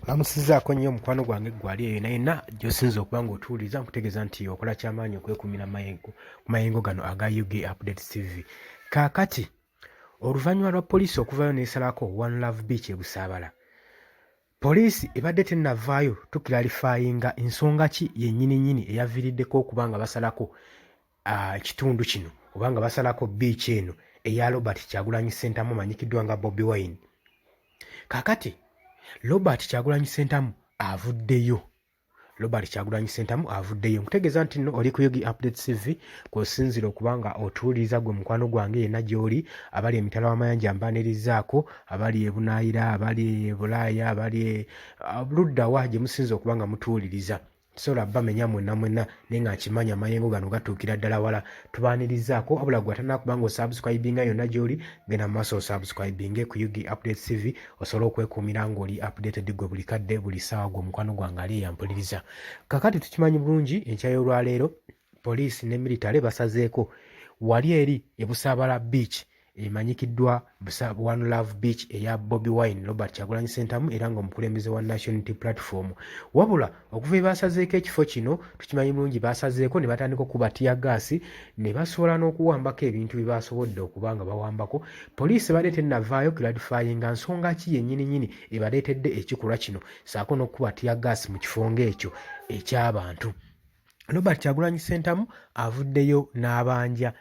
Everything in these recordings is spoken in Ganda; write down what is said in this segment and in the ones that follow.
Lamusizaako nnyo omukwano gwange gwali eyo nayenna gyosinza okuba nga otuwuliriza, nkutegeeza nti okola kyamaanyi okwekumira ku mayengo gano aga UG Update TV. Kaakati oluvannyuma lwa poliisi okuvayo n'esalako One Love Beach e Busaabala, poliisi ebadde tennavaayo tukilalifayinga nsonga ki yennyini nnyini eyaviiriddeko okuba nga basalako ekitundu kino oba nga basalako biiki eno eya Robert Kyagulanyi Ssentamu omanyikiddwa nga Bobi Wine. Kakati Robert Kyagulanyi Ssentamu avuddeyo, Robert Kyagulanyi Ssentamu avuddeyo nkutegeeza nti nno oli ku Yogi Update TV kw'osinziira okuba nga otuwuliriza gwe mukwano gwange yenna gy'oli, abali emitala w'amayanja mbaanirizaako, abali e Bunaayira, abali e Bulaaya, abali e ludda wa gye musinza okuba nga mutuwuliriza. Sobola bamenya mwenna mwenna, naye nga nkimanyi amayengo gano gatuukira ddala wala. Tubaanirizaako, wabula gwe atanakuba nga osubscribinga yonna gy'oli, genda mu maaso osubscribinge ku UG Update TV osobole okwekuumira ng'oli updated gwe buli kadde buli ssaawa gwe omukwano gwange ali eyampuliriza. Kakati tukimanyi bulungi enkya y'olwaleero poliisi ne militale basazeeko wali eri e Busaabala Beach emanyikiddwa One Love Beach eya Bobi Wine, Robert Kyagulanyi Ssentamu, era nga omukulembeze wa National Unity Platform. Wabula okuva ebasazeeko ekifo kino, tukimanyi bulungi basazeeko ne batandika okukuba tiyagaasi ne basobola n'okuwambako ebintu bye basobodde okuba nga bawambako. Poliisi ebadde tennavaayo clarifyinga nsonga ki yennyini nnyini ebaleetedde ekikolwa kino ssaako n'okukuba tiyagaasi mu kifo ng'ekyo eky'abantu. Robert Kyagulanyi Ssentamu avuddeyo n'abanja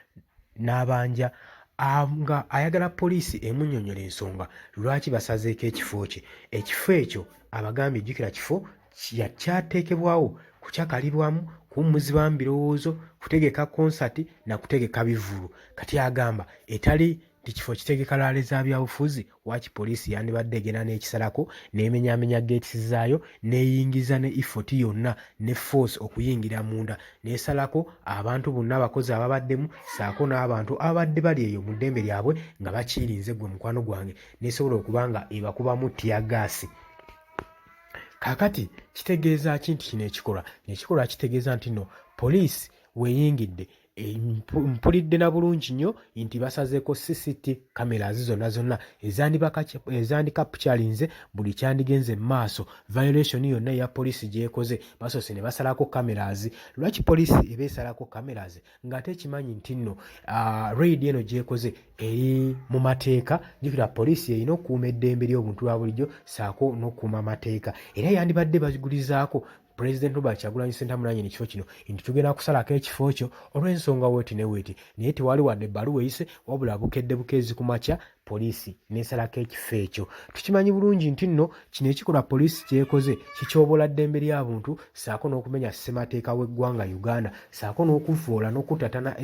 n'abanja nga ayagala poliisi emunnyonnyola ensonga lwaki basazeeko ekifo kye. Ekifo ekyo abagambye jjukira kifo kyateekebwawo kucakalibwamu, kuwummuzibwamu birowoozo, kutegeka konsati na kutegeka bivvulu. Kati agamba etali nti kifo kitegeka laale za byabufuzi, waaki poliisi yandibadde egenda n'ekisalako n'emenyaamenya gates zaayo n'eyingiza ne effort yonna ne force okuyingira munda n'esalako abantu bonna abakozi ababaddemu ssaako n'abantu ababadde bali eyo mu ddembe lyabwe nga bakiirinze gwe mukwano gwange n'esobola okuba nga ebakubamu ttiyagaasi. Kaakati kitegeeza ki nti kino ekikolwa ekikolwa kitegeeza nti no poliisi weeyingidde E, mpulidde na bulungi nnyo nti basazeeko CCT cameras zonna zonna ezandikapukyalinze buli kyandigenze mu maaso, violation yonna eya poliisi gyekoze basoose ne basalako cameras. Lwaki poliisi eba esalako cameras ng'ate ekimanyi nti nno raid eno gyekoze eri mu mateeka? Jjukira poliisi erina okukuuma eddembe ly'obuntu lwa bulijjo ssaako n'okukuuma amateeka, era yandibadde bagulizaako Pulezidenti Robert Kyagulanyi Ssentamu nannyini kifo kino nti tugenda kusalako ekifo kyo olw'ensonga weeti ne weeti, naye tewali wadde ebbaluwa eyise, wabula bukedde bukeezi ku makya poliisi n'esalako ekifo ekyo. Tukimanyi bulungi nti nno kino ekikolwa poliisi kyekoze kikyobola ddembe lya buntu ssaako n'okumenya ssemateeka w'eggwanga Uganda ssaako n'okuvvoola n'okutatana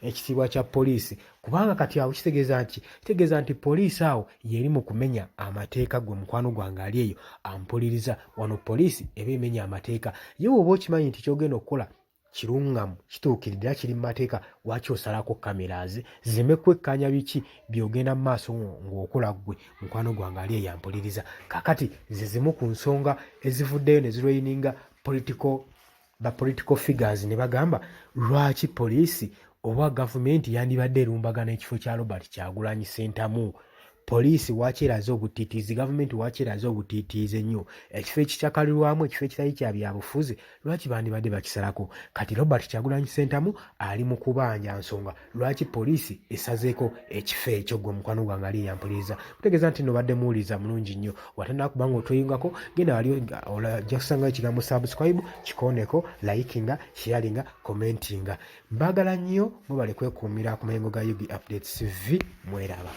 ekitiibwa kya poliisi, kubanga kati awo kitegeeza nti kitegeeza nti poliisi awo yeri mu kumenya amateeka. Gwe mukwano gwange ali eyo ampuliriza, wano poliisi eba emenya amateeka. Ye woba okimanyi nti kyogenda okukola kirungamu, kituukiridde era kiri mu mateeka, waki osalako cameras zireme kwekkaanya biki byogenda mu maaso ng'okola gwe mukwano gwange ali eyo ampuliriza? Kakati ze zimu ku nsonga ezivuddeyo ne zirweininga political ba political figures ne bagamba lwaki poliisi oba gavumenti yandibadde erumbagana ekifo kya Robert Kyagulanyi Ssentamu. Poliisi waaki eraze obutiitiizi, gavumenti waaki eraze obutiitiizi ennyo ekifo ekikyakalirwamu, ekifo ekitali kya byabufuzi, lwaki bandibadde bakisalako? Kati Robert Kyagulanyi Ssentamu ali mu kubanja nsonga lwaki poliisi esazeeko ekifo ekyo. Gwe omukwano gwange ali eyampuliriza, kutegeeza nti no badde muwuliriza mulungi nnyo. Watanaba kuba nga otweyungako, genda wali ojja kusangayo ekigambo subscribe, kikooneko, likinga, sharinga, commentinga. Mbagala nnyo, mwebale kwekuumira ku mayengo ga UG Updates TV. Mweraba.